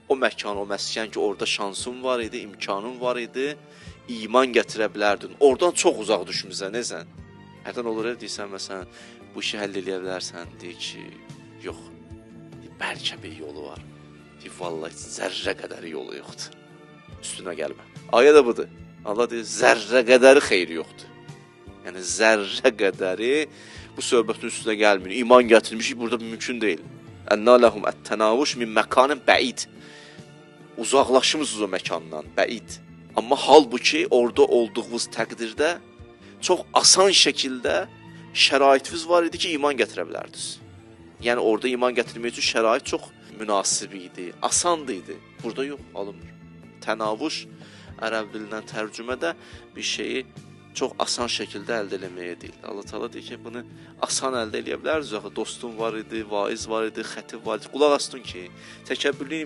O məkan, o məskən ki, orada şansın var idi, imkanın var idi, iman gətirə bilərdin. Oradan çox uzaq düşmüsən, necən? Hərdən olur, deyirsən, məsələn, bu işi həll eləyə bilərsən, deyir ki, yox. Deyir, bəlkə bir yolu var. Deyir, vallahi zərrə qədəri yolu yoxdur. Üstünə gəlmə. Ayə də budur. Allah deyir, zərrə qədəri xeyri yoxdur. Yəni, zərrə qədəri bu söhbətin üstünə gəlmir. İman gətirmişik, burada mümkün deyil. Ənna ləhum ət-tənavuş min məkanin bəid. Uzaqlaşmışsınız o məkandan, bəid. Amma halbuki orada olduğunuz təqdirdə çox asan şəkildə şəraitiniz var idi ki, iman gətirə bilərdiniz. Yəni orada iman gətirmək üçün şərait çox münasib idi, asan idi. Burada yox, alınmır. Tənavuş ərəb dilindən tərcümədə bir şeyi çox asan şəkildə əldə eləməyə deyil. Allah Teala deyir ki, bunu asan əldə eləyə bilərsiniz. Axı dostum var idi, vaiz var idi, xətib var idi. Qulaq asdın ki, təkəbbürlüyün imkanı